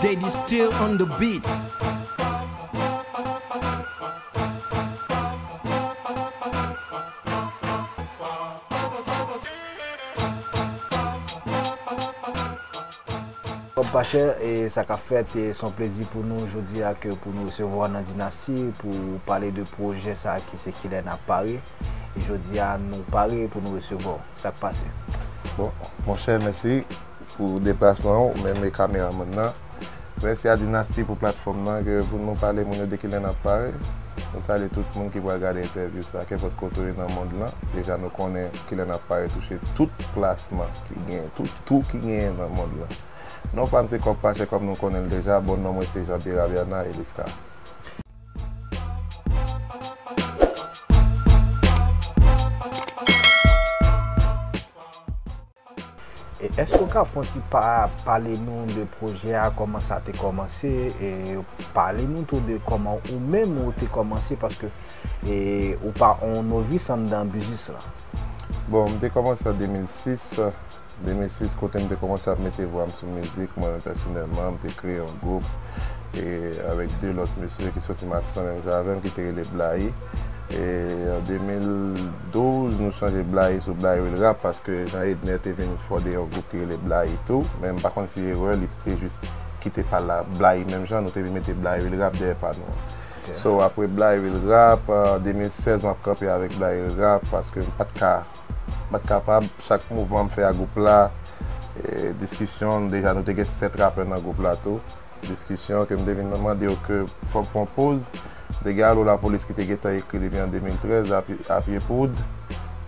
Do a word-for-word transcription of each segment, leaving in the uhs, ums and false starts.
Daddy still on the beat. Kòb pa chè, e sa k ap fèt, e se yon plezi pou nou jodi a ke pou nou resevwa nan Dinasti pou pale de pwojè sa a ki se Kilè N ap pare. E jodi a, nou pare pou nou resevwa w. Sa k pase? Bon, monchè, mèsi pou deplasman w, ou menm e kameramann nan. Mèsi a Dinasti pou platfòm nan, ke pou nou pale moun yo de Kilè N ap pare. Nou salye tout moun ki pral gade entèvyou sa, kenpòt kote w ye nan mond lan. Deja nou konnen Kilè N ap pare touche tout plasman ki genyen, tout tou ki genyen nan mond lan. Non pa m se Kòb pa chè kòm nou konnen l deja, bon non mwen se Jean Pierre Abiana Eliska. E èske w ka fè yon ti pa pale nou de pwojè a, kòman sa te kòmanse, e pale nou tou de kòman ou menm ou te kòmanse, paske e, ou pa yon novis anndan biznis lan? Bon, m te kòmanse an de mil sis, de mil sis, kote m te kòmanse ap mete vwa m sou mizik, mwen menm pèsonèlman, m te kreye yon gwoup, e, avèk de lòt mesye ki soti Matissan menm jan avè m, ki te rele Blayi. E an de mil douz, nou chanje Blayi sou Blayi Real Rap, paske Jean Edner te vin fòde yon gwoup ki rele Blayi tou. Men m pa konn si erè, li te jis kite pa la, Blayi menm jan, nou te vin mete Blayi Real Rap dèyè pa nou an. Ok. So, apre Blayi Real Rap, an de mil sèz, m ap kanpe avèk Blayi Real Rap, paske m pa t ka, m pa t kapab, chak mouvman m fè ak gwoup la, e, diskisyon, deja nou te gen sèt rapè nan gwoup la tou. Diskisyon ke m te vin mande yo ke fò m fè yon poz. M te gen Alo Lapolis ki te gentan ekri depi an de mil trèz, a pye, a pye poud.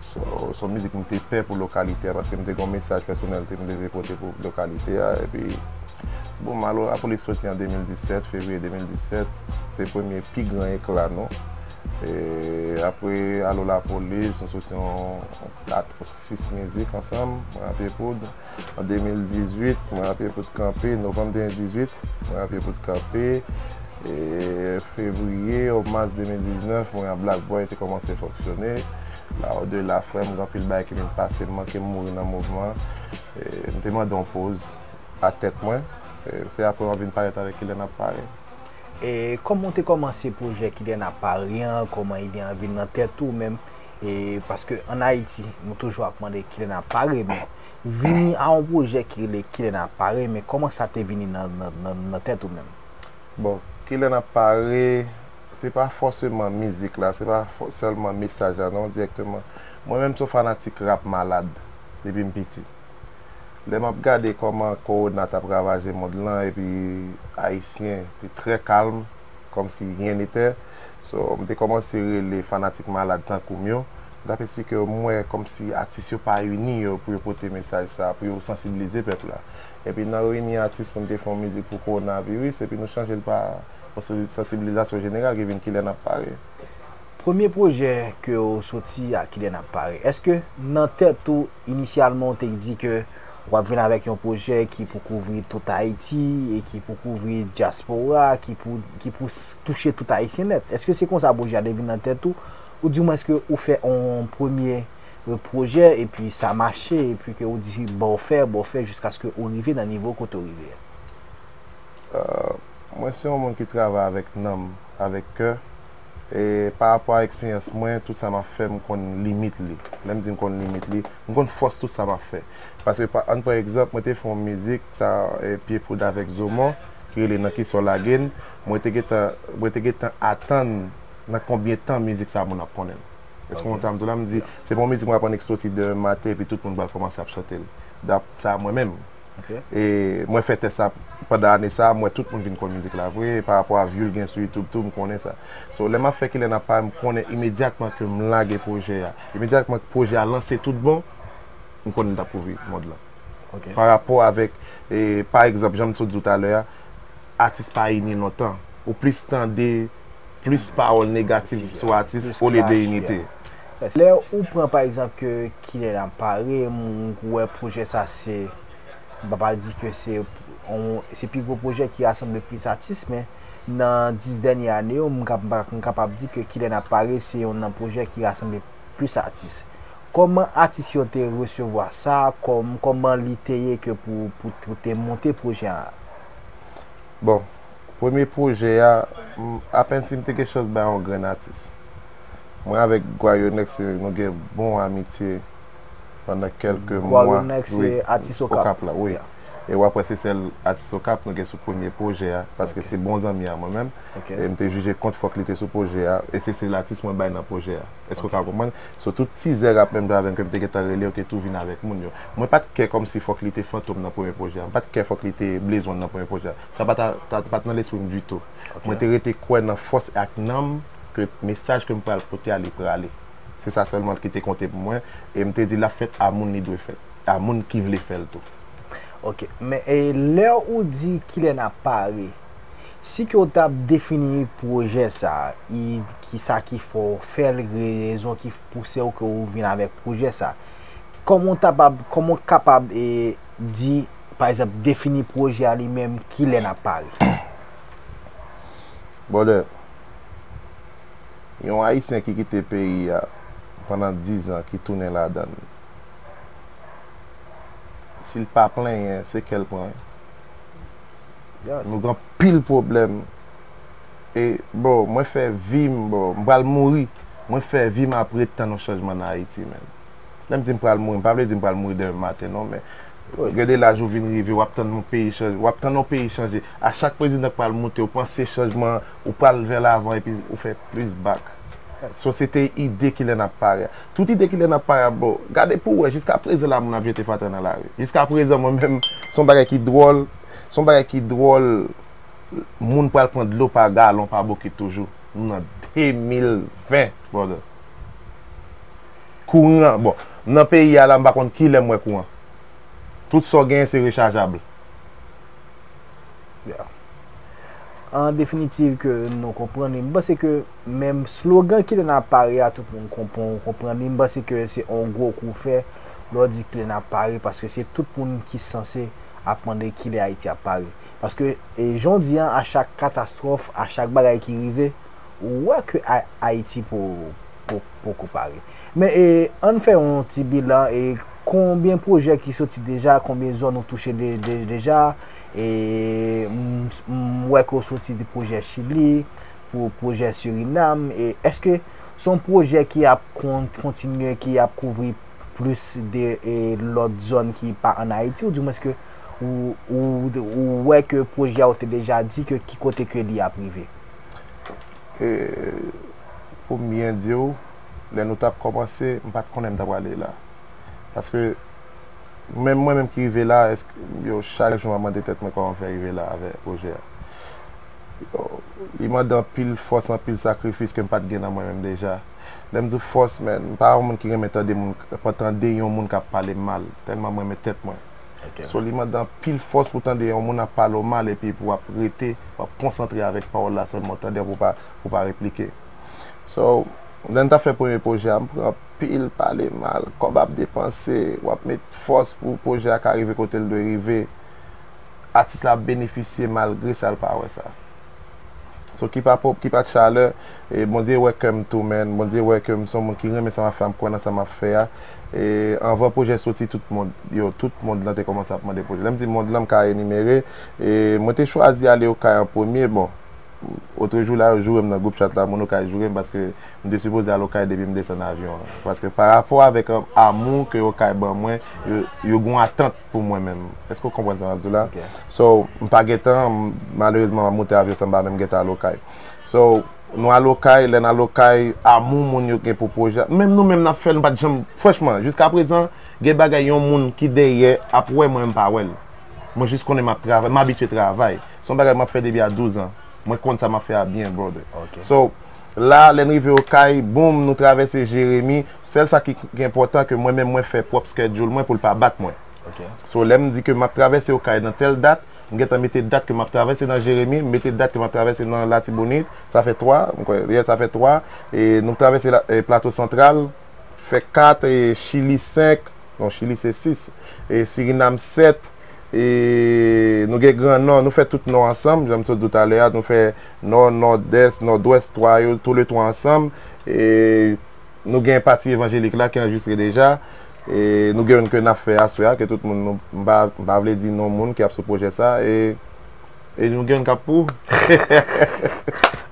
So, se yon mizik m te pè pou lokalite a, paske m te gen yon mesaj pèsonèl ke m te vle pote pou lokalite a. Epi, bon, Alo Lapolis soti an de mil disèt, fevriye de mil disèt. Se premye pi gran ekla nou. E apre Alo Lapolis, nou soti yon kat, sis mizik ansanm, mwen a pye poud. An de mil dizuit, mwen a pye poud kanpe. Novanm de mil dizuit, mwen a pye poud kanpe. E fevriye ou mas de mil diznèf, mwen a Black Boy te kòmanse fonksyone. La, odela, frè m, gen anpil bagay ki vin pase m, manke m mouri nan mouvman. E m te mande yon poz a tèt mwen. E se apre mwen vin parèt avèk Kilè N ap pare. E kòman w te kòmanse pwojè Kilè N ap pare an? Kòman ide an vin nan tèt ou menm? E paske ann Ayiti, nou toujou ap mande Kilè N ap pare, men vini a yon pwojè ki rele Kilè N ap pare, men kòman sa te vini nan, nan, nan, nan tèt ou menm? Bon, Kilè N ap pare, se pa fòseman mizik la, se pa fò-, sèlman mesaj la, non, dirèkteman. Mwen menm, se yon fanatik rap malad depi m piti. Lè m ap gade kòman kowona t ap ravaje mond lan, epi Ayisyen te trè kalm, kòmsi rien n'était. So, m te kòmanse rele fanatik malad tankou m yo. M t ap eksplike yo, m wè kòmsi atis yo pa ini yo pou yo pote mesaj sa, pou yo sansibilize pèp la. Epi nan reyini atis pou n te fè yon mizik pou kowonaviris, epi nou chanje l pa sansi-, sansibilizasyon jeneral ki vin Kilè N ap pare. Premye pwojè ke w soti a, Kilè N ap pare, èske nan tèt ou inisyalman w te di ke w ap vin avèk yon pwojè ki pou kouvri tout Ayiti e ki pou kouvri dyaspora, ki pou, ki pou s-, touche tout Ayisyen nèt? Èske se konsa pwojè a te vin nan tèt ou? Oudimwens ke ou fè yon premye, e, pwojè epi sa mache, epi ke ou di ba w fè, ba w fè jiskaske ou rive nan nivo kote w rive a? Euh, mwen se yon moun ki travay avèk nanm, avèk kè. E pa rapò a eksperyans mwen, tout sa m ap fè, m konn limit li. Lè m di m konn limit li, m konn fòs tout sa m ap fè. Paske pa, ann pran egzanp, mwen te fè yon mizik, sa, e, Pye Poud avèk Zomò, ki rele Nan Kisa W Lage M. Mwen te gentan, mwen te gentan atann nan konbyen tan mizik sa moun ap konnen l. Èske w konprann sa m di w la? M di, se pa yon mizik mwen ap annik soti demen maten epi tout moun pral kòmanse ap chante l. Dap sa mwen menm. Ok. E mwen fè tès sa pandan ane sa, m wè tout moun vin konn mizik la vre, pa rapò a view l gen sou YouTube tou, m konnen sa. So, lè m ap fè Kilè N ap pare, m konnen imedyatman ke m lage pwojè a, imedyatman ke pwojè a lanse tout bon, m konnen l t ap kouvri mond lan. Ok. Pa rapò avèk, e, pa egzanp, jan m sot di w talè a, atis pa ini lontan. Ou plis tande plis pawòl negatif sou atis olye de inite. Lè ou pran pa egzanp ke Kilè N ap pare, m wè pwojè sa se, m pa pral di ke se yon, se pi gwo pwojè ki rasanble plis atis, men nan dis dènye ane yo, m kap-, m kapab di ke Kilè N ap pare se youn nan pwojè ki rasanble plis atis. Kòman atis yo te resevwa sa? Kòm, kòman li te ye ke pou, pou, pou te monte pwojè a? Bon, premye pwojè a, m- apèn si m te gen chans bay yon grenn atis. Mwen avèk Gwayonex, se- nou gen bon amitye pandan kèlke mwa. Gwayonex, wi, se atis Okap. Okap la, wi. Yeah. E w ap wè se sèl atis Okap nou gen sou premye pwojè a, paske Ok. se bon zanmi a mwen menm. Ok. E m te jije kont fòk li te sou pwojè a, e se sèl atis mwen bay nan pwojè a. Èske w Ok. ka konprann? So, tout tizè rap menm jan avè m ke m te gentan rele yo te tou vin avèk moun yo. Mwen pa t kè kòmsi fòk li te Fantom nan premye pwojè a. M pa t kè fòk li te Blaze One nan premye pwojè a. Sa pa ta, ta, pa t nan lespri m ditou. Ok. Mwen te rete kwè nan fòs ak nanm ke mesaj ke m pral pote a li prale. Se sa sèlman ki te konte pou mwen. E m te di l ap fèt a moun li dwe fèt, a moun ki vle fè l tou. Ok, men e lè ou di kilè n ap pare, si ke w t ap defini pwojè sa, i, ki sa ki fè w fè l, rezon ki pouse w ke w vin avèk pwojè sa, kòman w t ap, kòman w kapab e, di, pa egzanp, defini pwojè a li menm, kilè n ap pare? Brother, yon Ayisyen ki kite peyi a pandan dizan, ki tounen ladan l, si l pa plenyen, se kè l pran. Yes. Nou gen anpil pwoblèm. E, bro, mwen fè vi m, bro, m pral mouri. Mwen fè vi m ap ret tann yon chanjman nan Ayiti, man. Lè m di m pral mouri, m pa vle di m pral mouri demen maten, non, men Wi. gade laj ou vin rive, w ap tann yon peyi chanje, w ap tann yon peyi chanje. A chak prezidan k pral moute, ou panse chanjman, ou pral vè lavan, epi ou fè plis bak. Yes. So, se te ide kilè n ap pare. Tout ide kilè n ap pare, bro, gade pou w wè, jiska prezan la, moun ap jete fatra nan lari. Jiska prezan, mwen menm, se yon bagay ki dwòl, se yon bagay ki dwòl, moun pral pran dlo pa galon, pa bokit toujou. Nou nan de mil ven, brother. Kouran, bon, nan peyi a la, m pa konn kilè m wè kouran. Tout sa w genyen, se rechajab. Yeah. An definitiv ke nou konprann li. M panse ke menm slogan kilè n ap pare a, tout moun konprann, konprann li. M panse ke se yon gwo kou fè lè w di kilè n ap pare, paske se tout moun ki sanse ap mande kilè Ayiti ap pare. Paske, e, jan w di an, a chak katastwòf, a chak bagay ki rive, ou wè ke A- Ayiti po- po- poko pare. Men, e, ann fè yon ti bilan, e, konbyen pwojè ki soti deja, konbyen zòn ou touche de- de- deja, e, m- m wè ke w soti de pwojè Chili, pou pwojè Surinam, e èske se yon pwojè ki ap kon- kontinye, ki ap kouvri plis de, e, lòt zòn ki pa ann Ayiti, oudimwens ke ou, ou, ou wè ke pwojè a ou te deja di ke ki kote ke li ap rive? E, pou m byen di w, lè nou t ap kòmanse, m pa t konnen m t ap ale la. Paske, menm mwen menm ki rive la, èske, yo, chak jou m ap mande tèt mwen kòman m fè rive la avè pwojè a. Yo, li mande anpil fòs, anpil sakrifis ke m pa t gen nan mwen menm deja. Lè m di w fòs, man, m pa yon moun ki renmen tande moun, tande yon moun k ap pale m mal, tèlman m renmen tèt mwen. Ok. So, li mande anpil fòs pou tande yon moun ap pale w mal epi pou w ap rete, w ap konsantre avèk pawòl la sèlman, w tande pou w pa, pou w pa replike. So, lè n t ap fè premye pwojè a, m pran anpil pale mal, kòb ap depanse, w ap met fòs pou pwojè a ka rive kote l dwe rive. Atis la ap benefisye malgre sa l pa wè sa. So, ki pa pwòp, ki pa t chalè, e Bondye wè kè m tou, man. Bondye wè ke m se yon moun ki renmen sa m ap fè, m kwè nan sa m ap fè a. E anvan pwojè soti, tout mond, yo, tout mond lan te kòmanse ap mande pwojè. Lè m di mond lan, m ka enimere, e mwen te chwazi ale Okay an premye. Bon, otrejou la, yo joure m nan gwoup chat la, moun Okay joure m paske m te sipoze al Okay depi m desann avyon an. Paske pa rapò avèk, um, amou ke Okay ban mwen, yo, yo gen yon atant pou mwen menm. Èske w konprann sa m ap di w la? Ok. So, m pa gentan, m- malerezman, m ap monte avyon san m pa menm gentan al Okay. So, nou al Okay, lè n al Okay, amou moun yo gen pou pwojè. Menm nou menm n ap fè l, nou pa t janm, franchman, jiska prezan, gen bagay yon moun ki dèyè ap wè mwen, m pa wè l. Mwen jis konnen m ap travay, m abitye travay. Se yon bagay m ap fè depi a douz an. Mwen konn sa m ap fè a byen, brother. Ok. So, la, lè n rive Okay, boum, nou travèse Jeremi. Sèl sa ki, ki enpòtan, ke mwen menm mwen fè pwòp schedule mwen pou l pa bat mwen. Ok. So, lè m di ke m ap travèse Okay nan tèl dat, m gentan mete dat ke m ap travèse nan Jeremi, m mete dat ke m ap travèse nan Latibonit, sa fè twa, m kwè, yeah, sa fè twa, e nou travèse la, e Plato Santral, fè kat, e Chili senk, non, Chili se sis, e Sirinam sèt, e nou gen Gran Nò, nou fè tout Nò ansanm, jan m sot di w talè a, nou fè Nò, Nòdès, Nòdwès, twa yo, tou le twa ansanm, e Nou gen pati evanjelik la ki anrejistre deja. E nou gen youn ke n ap fè aswè a, ke tout moun, nou, m pa, m pa vle di non moun ki ap sou pwojè sa, e, e nou gen youn k ap pou.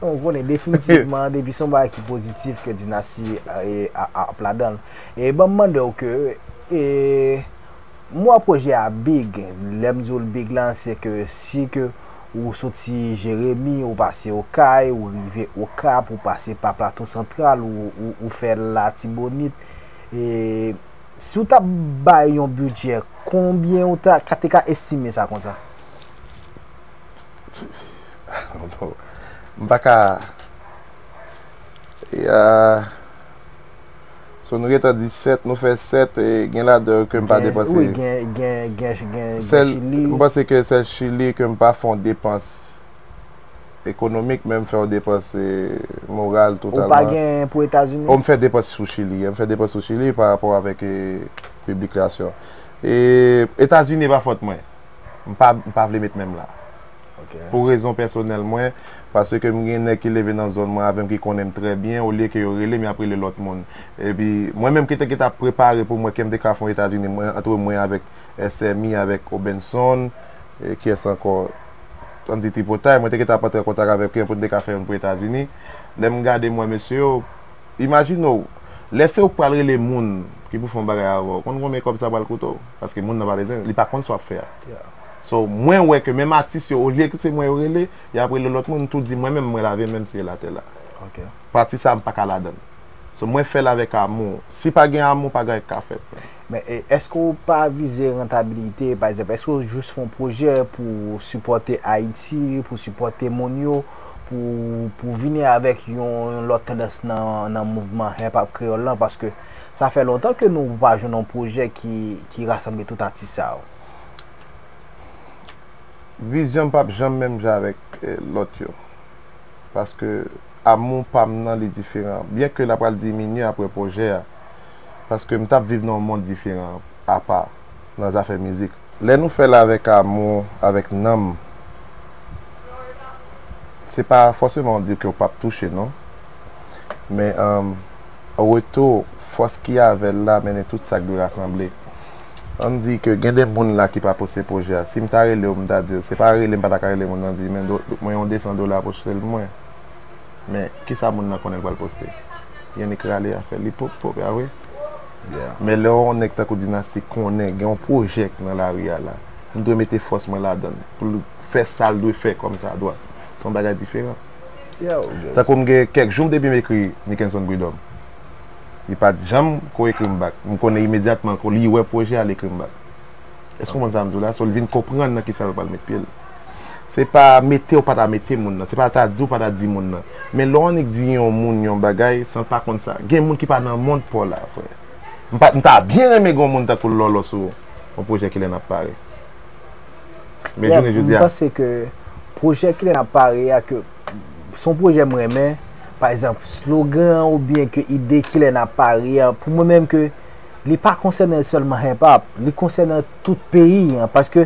Ou konnen, definitivman, depi se yon bagay ki pozitif ke Dinasti e, a- a- ap ladan l. E ban m mande w ke, e, m wè pwojè a big, lè m di w l big la, se ke si ke ou soti Jeremi, ou pase Okay, ou rive Okap, ou pase pa Plato Santral, ou, ou, ou fè Latibonit, e, si w t ap bay yon bidjè, konbyen ou ta, ka- te ka estime sa konsa? M pa ka. Ya. So nou gentan di sèt, nou fè sèt, e gen ladan yo ke m pa depanse. Wi, gen, gen, gen, gen, gen Chili. M panse ke sèl Chili ke m pa fè yon depans ekonomik, men m fè yon depans e, moral totalman. Ou pa gen pou Etazini? O, m fè depans sou Chili. M fè depans sou Chili pa rapò avèk e, piblik la. E Etazini pa fòt mwen. M pa, m pa vle met men m la. Pou rezon pèsonèl mwen, paske m gen nèg ki leve nan zòn mwen avè m ki konnen m trè byen, olye ke yo rele m, y ap rele lòt moun. Epi, mwen menm ki te gentan ap prepare pou mwen ke m te ka fè yon Etazini, mwen, antre mwen avèk S M I, avèk Obenson, e kiyès ankò? Ann di Tripotay, mwen te gentan ap antre an kontak avèk yo pou n te ka fè youn pou Etazini. Lè m gade m wè mesye yo, imajine w, lè se ou k pral rele moun ki pou fè yon bagay avè w, konn konbyen kòb sa pral koute w? Paske moun nan pa bezwen, li pa konn sa w ap fè a. So, mwen wè ke menm atis yo, olye ke se mwen yo rele, y ap rele lòt moun, m tou di mwen menm, mwen lave men m sere latè la. Pati sa a, m pa ka ladan l. So, mwen fè l avèk amou. Si pa gen amou, pa gen anyen k ka fèt. Men, e, èske w pa vize rantabilite, pa egzanp, èske w jis fè yon pwojè pou sipòte Ayiti, pou sipòte moun yo, pou, pou vini avèk yon, yon lòt tandans nan, nan mouvman hip hop kreyòl lan, paske sa fè lontan ke nou pa jwenn yon pwojè ki, ki rasanble tout atis sa yo. Vizyon m p ap janm menm jan avèk e, lòt yo. Paske amou pa m nan li diferan. Byen ke l ap pral diminye apre pwojè a. Paske m t ap viv nan yon mond diferan, apa, nan zafè mizik. Lè nou fè l avèk amou, avèk nanm, se pa fòseman di ke w p ap touche, non. Men, an retou, fòs ki avè l la mennen tout sa k dwe rasanble. Ann di ke gen de moun la ki pa poste pwojè a. Si m ta rele yo, m ta di yo, se pa rele m pa ta ka rele moun nan di, men do, mwen yon de san dola poste l pou mwen. Men, kisa moun nan konnen l pral poste? Li annik rale afè li pwòp pwòp, a vre? Men lè yon nèg tankou Dinasti konnen gen yon pwojè k nan lari a la, m dwe mete fòs mwen ladan l pou l fè sa l dwe fè kòmsadwa. Se yon bagay diferan. Tankou m gen kèk jou m depi m ekri Nickenson Prud'homme. Li pa t janm ko ekri m bak. M konnen imedyatman ko li wè pwojè a, li ekri m bak. Èske w konprann sa m di w la? So, l vin konprann nan kisa l pral met pye l. Se pa mete ou pa ta mete moun nan, se pa ta di ou pa ta di moun nan. Men lè w annik di yon moun yon bagay san l pa konn sa. Gen moun ki pa nan mond pa w la, frè. M pa, m ta byen renmen gen yon moun tankou Lòlò sou yon pwojè kilè n ap pare. Men jounen jodi a. M panse ke pwojè kilè n ap pare a, ke se yon pwojè m renmen, pa egzanp, slogan an oubyen ke ide kilè n ap pare a, pou mwen menm ke li pa konsène sèlman hip hop, li konsène tout peyi an, paske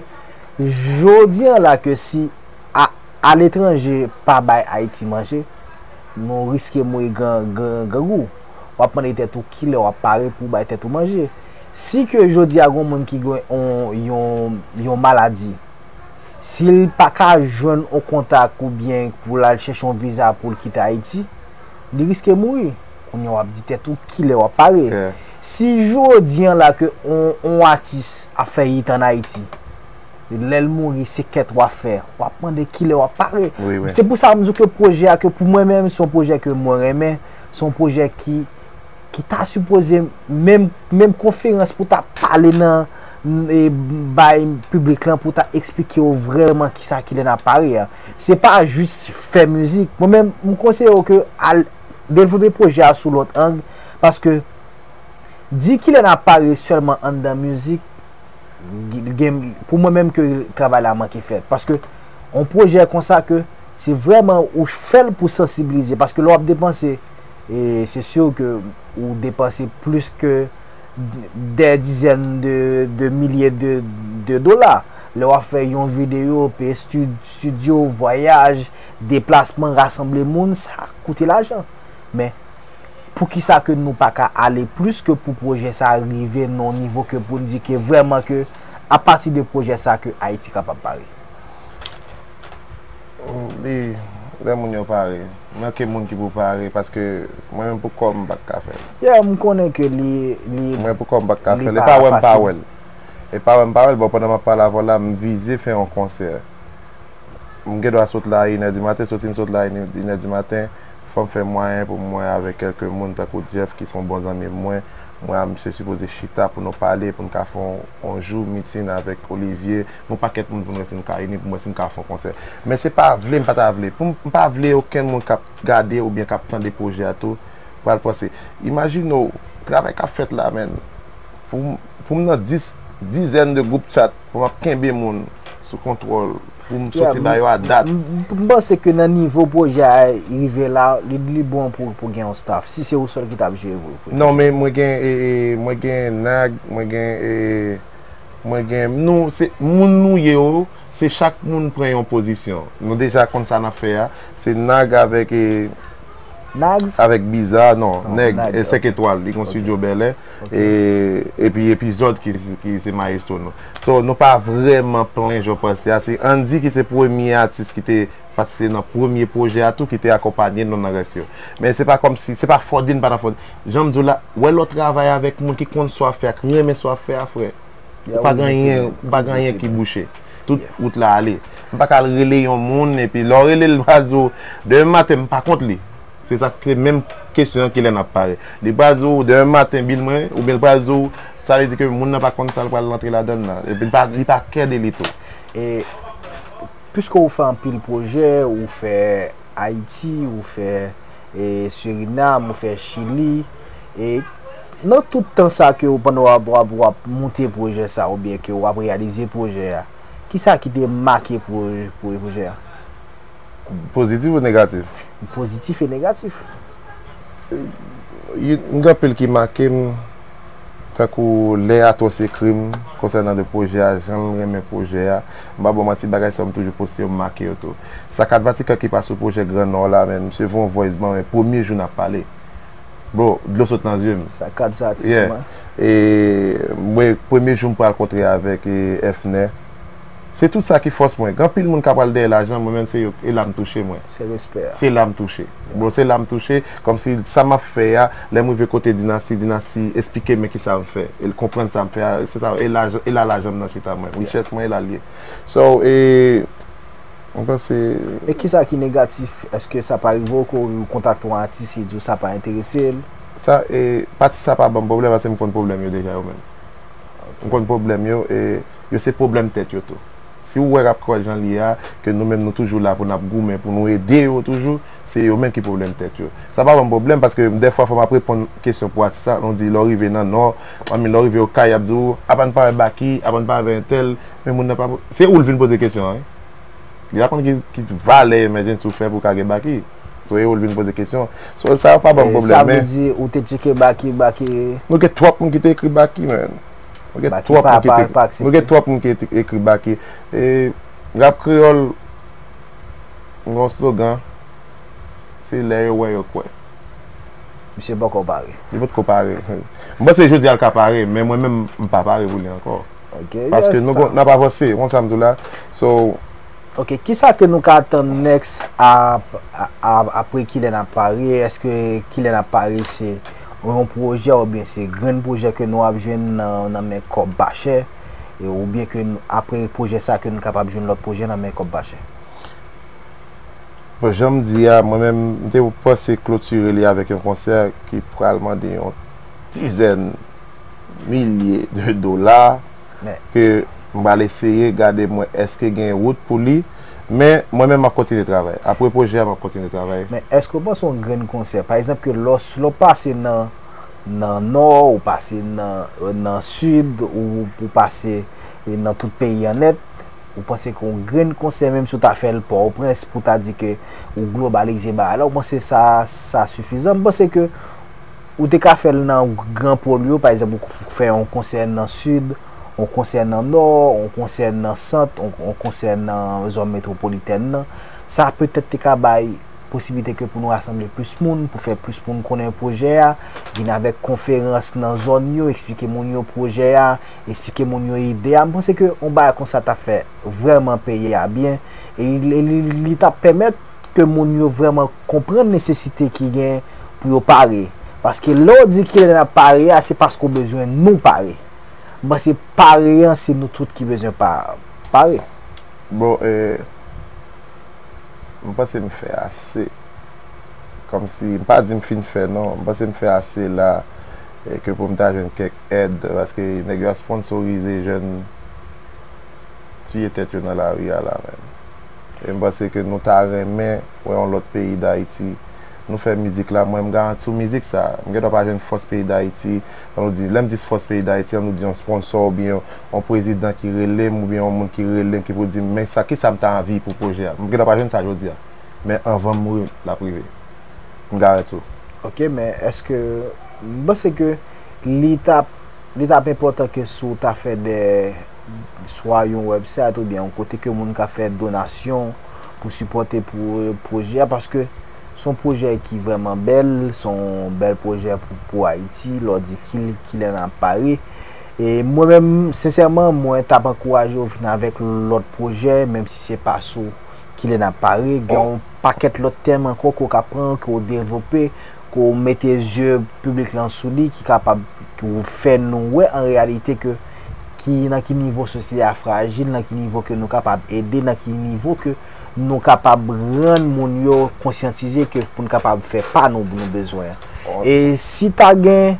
jodi an la ke si a, aletranje pa bay Ayiti manje, nou riske mouri gran, gran, grangou. W ap mande tèt ou kilè w ap pare pou w bay tèt ou manje. Si ke jodi a gon moun ki gen yon, yon, yon maladi, si l pa ka jwenn yon kontak oubyen pou l al chèche yon viza pou l kite Ayiti, li riske mouri. Kounye a w ap di tèt ou kilè w ap pare. Si jodi an la ke yon, yon atis ap fè hit ann Ayiti, lè l mouri, se kèt w ap fè. W ap mande kilè w ap pare. Se pou sa m di w ke pwojè a, ke pou mwen menm, se yon pwojè ke mwen renmen. Se yon pwojè ki, ki ta sipoze menm, menm konferans pou ta pale nan, e, bay piblik lan, pou ta eksplike yo vrèman kisa kilè n ap pare a. Se pa jis fè mizik. Mwen menm, m konseye w ke al devlope pwojè a sou lòt ang, paske di kilè n ap pare sèlman anndan mizik, gen, pou mwen menm ke travay la manke fèt. Paske yon pwojè konsa ke se vrèman ou fè l pou sansibilize. Paske lè w ap depanse, e se si ke ou depanse plis ke dè dizèn de, de milye de, de dola. Lè w ap fè yon videyo, peye stu-, estidyo, vwayaj, deplasman, rasanble moun, sa koute lajan. Men, poukisa ke nou pa ka ale plis ke pou pwojè sa rive nan yon nivo ke pou n di ke vrèman ke apati de pwojè sa ke Ayiti kapab pare? Li, lè moun yo pare, manke moun ki pou pare, paske mwen menm pou kò m m pa t ka fè l. Yeah, m konnen ke li, li Mwen pou kò m pa t ka fè l. E pa wè m pa wè l. E pa wè m pa wè l. Bon, pandan m ap pale avè w la, m vize fè yon konsè. M gen dwa sot la a inè di maten, soti m sot la a inè di maten, fò m fè mwayen pou mwen avèk kèlke moun tankou Jeff ki se yon bon zanmi mwen. Mwen a misye sipoze chita pou nou pale, pou n ka fè yon, yon jou mitin avèk Olivier, yon pakèt moun pou n wè si n ka ini, pou m wè si n ka fè yon konsè. Men se pa vle, m pa ta vle. Pou m, m pa vle okenn moun k ap gade oubyen k ap tande pwojè a tou pral panse. Imajine w, travay k ap fèt la, menn. Pou, pou m nan dis, dizèn de gwoup chat, pou m ap kenbe moun sou kontwòl, pou m soti ba yo a dat. M panse ke nan nivo pwojè a rive la, li, li bon pou, pou gen yon staff. Si se ou sèl ki t ap jere pou, pou Non, men mwen gen, e, e, mwen gen Nag, mwen gen, e, mwen gen, nou, se, moun nou ye yo, se chak moun pran yon pozisyon. Nou deja konn sa n ap fè a. Se Nag avèk, e, Nags? Avèk Biza, non, Non, Nèg, Nag, e, Senk ok. Etwal, li konn Ok. studio Bèlè. Ok. E, epi epizòd ki, ki se mayestwo nou. So, nou pa vrèman plen jan w panse a. Se Andy ki se premye atis ki te patisipe nan premye pwojè a tou, ki te akonpanye nou nan rès yo. Men se pa kòmsi, se pa Fodin pa nan Fodin. Jan m di w la, wè lè w travay avèk moun ki konn sa w ap fè a, ki renmen sa w ap fè a, frè. Ou pa gen anyen, ou pa gen anyen ki bouche. Tout wout la ale. M pa ka al rele yon moun, epi lè w rele l, li pral di w, demen maten, m pa kont li. Se sa k menm kesyon an ki lè n ap pare. Li pral di w, demen maten, bil mwen, oubyen li pral di w, sa vle di ke moun nan pa konn sa l pral rantre ladann nan. Epi li pa, li pa kè de li tou. E, piske ou fè anpil pwojè, ou fè Ayiti, ou fè, e, Surinam, ou fè Chili, e nan tout tan sa ke w, pandan w ap, w ap, w ap moute pwojè sa, oubyen ke w ap reyalize pwojè a, kisa ki te make pwo-, pwo-, pwojè a? Pozitif ou negatif? Pozitif e negatif. Y-, m gen anpil ki make m, tankou lè Atwòs ekri m konsènan de pwojè a, jan l renmen pwojè a. M pa ba w manti, bagay sa yo m toujou poste yo, m make yo tou. Sakad Vatikan ki pa sou pwojè Gran Nò la, men misye voye yon voice ban mwen premye jou n ap pale. Bro, dlo sot nan zye m. Sakad sa atis Yeah. Mwen. E mwen, premye jou m pral kontre avèk, e, Efner. Se tout sa ki fòs mwen. Gen anpil moun k ap pral dèyè lajan, mwen menm se yo, e la m touche mwen. Se respè a. Se la m touche. Bon, se la m touche. Kòmsi sa m ap fè a, lè m rive kote Dinasti, Dinasti esplike m men kisa m fè. E l konprann sa m fè a, se sa, e la, e la lajan m nan chita mwen. Richès mwen, e la l ye. So, e, mwen panse E kisa ki negatif? Èske sa pa rive w ke w kontakte yon atis, li di w sa pa enterese l? Sa, e, pati sa pa ban m pwoblèm, paske m konn pwoblèm yo deja yo menm. M konn pwoblèm yo, e yo se pwoblèm tèt yo tou. Si w wè Rap Kreyòl jan l ye a, ke nou menm nou toujou la pou n ap goumen, pou nou ede yo toujou, se yo menm ki pwoblèm tèt yo. Sa pa ban m pwoblèm, paske dèfwa fò m ap reponn kesyon pou atis la, nou di lè w rive nan Nò, anmi lè w rive Okay, y ap di w, apa n pa wè Baky, apa n pa wè entèl, men moun nan pa, se ou l vin poze kesyon an, wi. Li pa konn ki, ki valè emergency ou fè pou w ka gen Baky. So, e ou l vin poze kesyon. So, sa yo pa ban m E sa pwoblèm, vle men di, ou te tcheke Baky, Baky. Nou gen twòp moun ki te ekri Baky, man. Nou gen Baky twòp pa, moun ki pa, te, pa aksepte. Nou gen twòp moun ki te ekri Baky. E Rap Kreyòl, nou gen yon slogan, se lè yo wè yo kwè. Misye poko pare. Li potko pare. M panse jodi a l ka pare, men mwen menm, m pa pare pou li ankò. Ok, Paske yes, nou sa. Gon, n ap avanse, ou konn sa m di w la. So, Ok, kisa ke nou ka atann next a, a, a, apre Kilè n ap pare? Èske Kilè n ap pare se yon pwojè oubyen se grenn pwojè ke nou ap jwenn nan, nan men kòb pa chè? E oubyen ke n-, apre pwojè sa ke nou kapab jwenn lòt pwojè nan men kòb pa chè? Bon, jan m di a, mwen menm, m te panse klotire li avèk yon konsè ki pral mande yon dizèn milye de dola Men. Ke m pral eseye gade mwen èske gen wout pou li. Men mwen menm, m ap kontinye travay. Apre pwojè a, m ap kontinye travay. Men èske w panse yon grenn konsè, pa egzanp, ke lè w, lè w pase nan, nan Nò, ou pase nan, nan Sid, ou, ou pase, e, nan tout peyi an nèt, ou panse ke yon grenn konsè, menm si w ta fè l Pòtoprens, pou w ta di ke ou globalize bagay la, ou panse sa, sa sifizan? M panse ke ou te ka fè l nan gran pòl yo, pa egzanp, ou k-, fè yon konsè nan Sid, yon konsè nan Nò, yon konsè nan Sant, yon, yon konsè nan zòn metwopolitèn nan. Sa petèt te ka bay posiblite ke pou nou rasanble plis moun, pou fè plis moun konnen pwojè a, vin avèk konferans nan zòn yo, eksplike moun yo pwojè a, eksplike moun yo ide a. M panse ke yon bagay konsa t ap fè vrèman peyi a byen, e li, li, li t ap pèmèt ke moun yo vrèman konprann nesesite ki gen pou yo pare. Paske lè w di kilè n ap pare a, se paske w bezwen nou pare. M panse pare an, se nou tout ki bezwen pa, pare. Bon, e, m panse m fè ase. Kòmsi, m pa di m fin fè non, m panse m fè ase la, e ke pou m ta jwenn kèk èd, paske nèg yo ap sponsorize jèn tiye tèt yo nan lari a la menm. E m panse ke nou ta renmen wè yon lòt peyi Dayiti. Nou fè mizik la, mwen m garanti w mizik sa. M gendwa pa jwenn fòs peyi Dayiti, an nou di, lè m di fòs peyi Dayiti, an nou di yon sponsò oubyen yon, yon prezidan ki rele m oubyen yon moun ki rele m ki pou di m, men sa, kisa m ta anvi pou pwojè a. M gendwa pa jwenn sa jodi a. Men anvan m mouri, l ap rive. M garanti w. Ok, men èske, m panse ke li t ap, li t ap enpòtan ke si w ta fè de, swa yon website oubyen yon kote ke moun ka fè donasyon pou sipòte pou pwojè a, paske se yon pwojè ki vrèman bèl, se yon bèl pwojè pou, pou Ayiti, lè w di ki, kilè n ap pare. E mwen menm, sensèman, mwen t ap ankouraje w vin avèk lòt pwojè, menm si se pa sou kilè n ap pare. Gen yon pakèt lòt tèm ankò ke w ka pran, ke w devlope, ke w mete zye piblik lan sou li, ki kapab, ki w fè nou wè an reyalite ke ki, nan ki nivo sosyete a frajil, nan ki nivo ke nou kapab ede, nan ki nivo ke nou kapab rann moun yo konsyantize ke pou n kapab fè pa nou, nou bezwen an. E si ta gen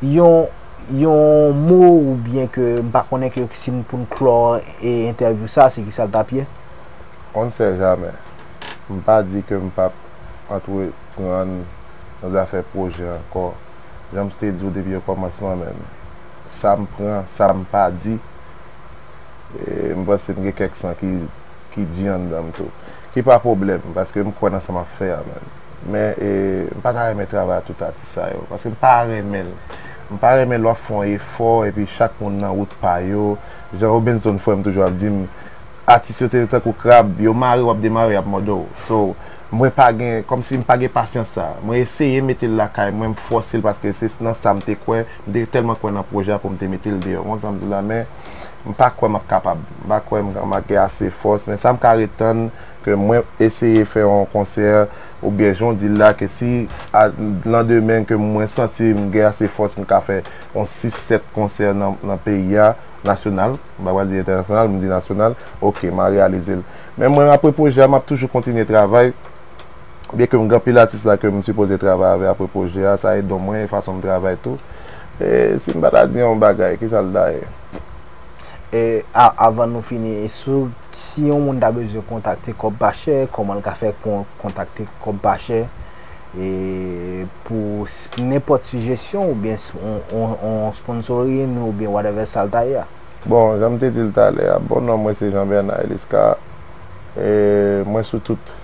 yon, yon mo oubyen ke m pa konnen ke si n pou n klò e entèvyou sa, se kisa l t ap ye? On ne sait jamais. M pa di ke m p ap antreprann nan zafè pwojè ankò. Jan m te di w depi okòmansman, men sa m pran, sa m pa di, e m panse m gen kèk san ki, ki di anndan m tou. Ki pa pwoblèm, paske m kwè nan sa m ap fè a, men. Men, e, m pa ta renmen travay ak tout atis sa yo, paske m pa renmen l. M pa renmen lè w ap fè yon efò, epi chak moun nan wout pa yo. Jan Robinson frè m toujou ap di m, atis yo te tankou krab, yo mare w ap demare, y ap mòde w. So, mwen pa gen, kòmsi m pa gen pasyans sa. Mwen eseye mete l lakay mwen, m fòse l paske se nan sa m te kwè, m te tèlman kwè nan pwojè a pou m te mete l deyò. Ou konn sa m di w la, men m pa kwè m ap kapab. M pa kwè m, m ap gen ase fòs, men sa m ka ret tann ke mwen eseye fè yon konsè, oubyen jan w di l la, ke si a, landemen ke mwen santi m gen ase fòs, m ka fè yon sis, sèt konsè nan, nan peyi a, nasyonal, m pa pral di entènasyonal, m di nasyonal, oke, m a reyalize l. Men mwen, apre pwojè a, m ap toujou kontinye travay. Byenke m gen anpil atis la ke m sipoze travay avè apre pwojè a, sa e don mwen, e fason m travay tou. E si m pa ta di yon bagay, kisa l ta ye? E a, avan nou fini, e sou, si yon moun ta bezwen kontakte Kòb Pa Chè, kòman l ka fè kon, kontakte Kòb Pa Chè? E pou s-, nenpòt sijesyon oubyen s-, on, on, on sponsoring oubyen whatever sa l ta ye a. Bon, jan m te di l talè a, bon non mwen se Jean Bernard Eliscar. E mwen sou tout,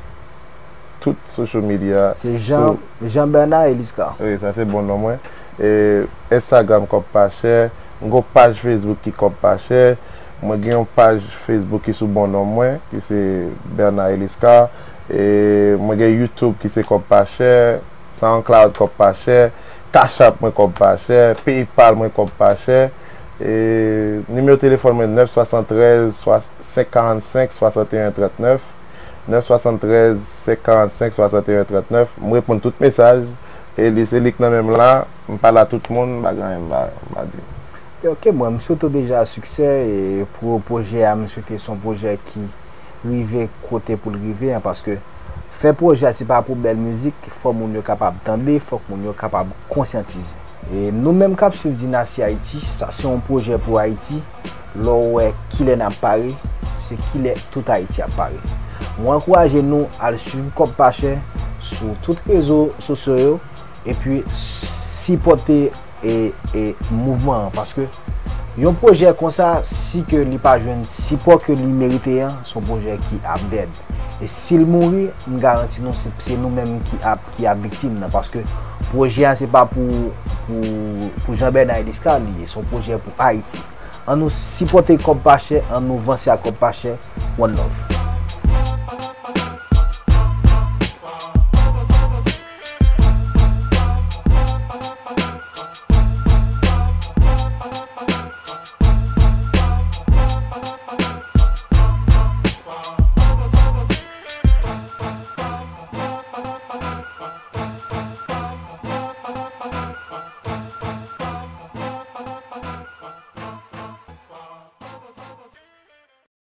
tout social media. Se Jean, Jean Bernard Eliscar. Wi, sa se bon non mwen. E Instagram Kòb Pa Chè. M gen yon paj Facebook ki Kòb Pa Chè. Mwen gen yon paj Facebook ki sou bon non mwen, ki se Bernard Eliscar. E mwen gen YouTube ki se Kòb Pa Chè. SoundCloud Kòb Pa Chè. Cash App mwen Kòb Pa Chè. PayPal mwen Kòb Pa Chè. E nimewo telefòn mwen nèf swasanntrèz, senk karannsenk, swasanteyen trannèf. Nèf swasanntrèz, senk karannsenk, swasanteyen trannèf. M reponn tout mesaj. E li, se li k nan men m la. M pale a tout moun, m pa gen anyen m pa, m pa di. Ok, mwen, m swete w deja siksè e pou pwojè a, m swete se yon pwojè ki rive kote pou l rive an, paske fè pwojè a se pa pou bèl mizik, fò moun yo kapab tande, fòk moun yo kapab konsyantize. E nou menm k ap swiv Dinasti Ayiti, sa se yon pwojè pou Ayiti. Lè w wè kilè n ap pare, se kilè tout Ayiti ap pare. Mwen ankouraje nou al swiv Kòb Pa Chè sou tout rezo sosyo yo, epi sipòte e, e mouvman an, paske yon pwojè konsa, si ke li pa jwenn sipò ke li merite an, se yon pwojè ki ap dead. E si l mouri, m garanti nou, se, se nou menm ki ap, ki ap viktim nan, paske pwojè a se pa pou, pou, pou Jean Bernard Eliscar li ye, se yon pwojè pou Ayiti. Ann nou sipòte Kòb Pa Chè, ann nou vanse ak Kòb Pa Chè. One love.